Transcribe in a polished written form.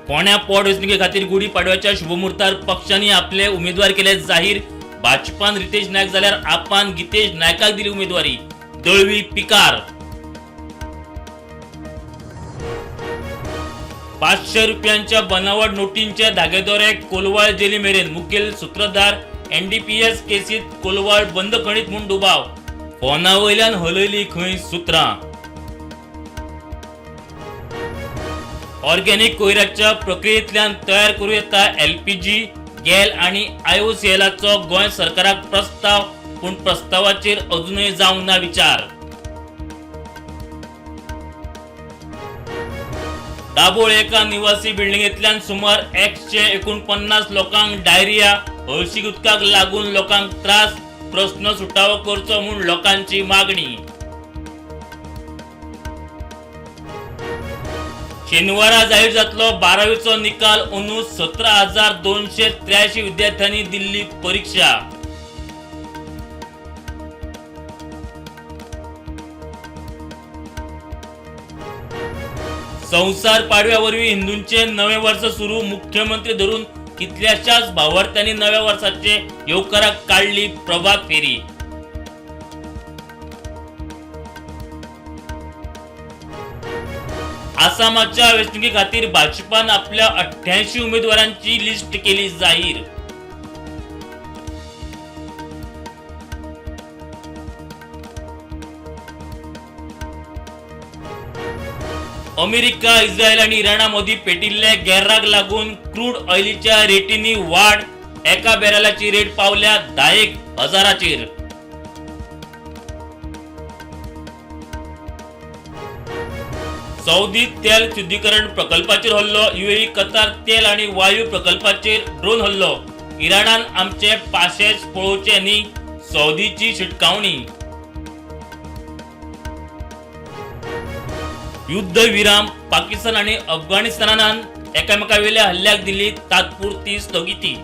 फोंड्या पोटवेंचणुके खातीर गुडी पाडव्याच्या शुभमुहूर्तार पक्षांनी आपले उमेदवार केले जाहीर. भाजपान रितेश नायक जाल्यार आपान गितेश नायकाक दिली उमेदवारी. दळवी पिकार. 500 रुपयांच्या बनावट नोटींचे धागेदोरे कोलवाळ जेली मेरेन. मुखेल सूत्रधार एनडीपीएस केसीत कोलवाळ बंदखणीत म्हूण दुबाव. फोना वयल्यान हलयली खंय सुत्रां. ऑर्गेनिक कोयराच्या प्रक्रियेंतल्यान तयार करूं येता एलपीजी. गेल आनी आयओसीएलाचो गोंय सरकाराक प्रस्ताव, पूण प्रस्तावाचेर अजुनूय जावंक ना विचार. दाबोळ एका निवासी बिल्डिंगेंतल्यान सुमार 149 लोकांक डायरिया. हळशीक उदकाक लागून लोकांक त्रास. प्रस्न सुटावो करचो म्हूण लोकांची मागणी. शेनवारा जाहीर जातलो 12वीचो निकाल. अंदू 17,283 विद्यार्थ्यांनी दिल्ली परीक्षा. संवसार पाडव्या वरवीं हिंदूंचे नवे वर्स सुरू. मुख्यमंत्री धरून कितल्याशाच भावार्थ्यांनी नव्या वर्साचे येवकाराक काडली प्रभात फेरी. आसामाच्या वेंचणुके खातीर भाजपान आपल्या 88 उमेदवारांची लिस्ट केली जाहीर. अमेरिका, इस्रायल आनी इराणा मदीं पेटिल्ल्या गेर्राक लागून क्रूड ऑयलीच्या रेटींनी वाड. एका बॅरलाची रेट पावल्या 10,000. सौदी तेल शुद्धीकरण प्रकल्पाचेर हल्लो. युएई, कतार तेल आनी वायू प्रकल्पाचेर ड्रोन हल्लो. इराणान आमचे पाशेच पळोवचे न्ही, सौदीची शिटकावणी. युद्धविराम. पाकिस्तान आनी अफगाणिस्तानान एकामेकावेल्या हल्ल्याक दिली तात्पुरती स्थगिती.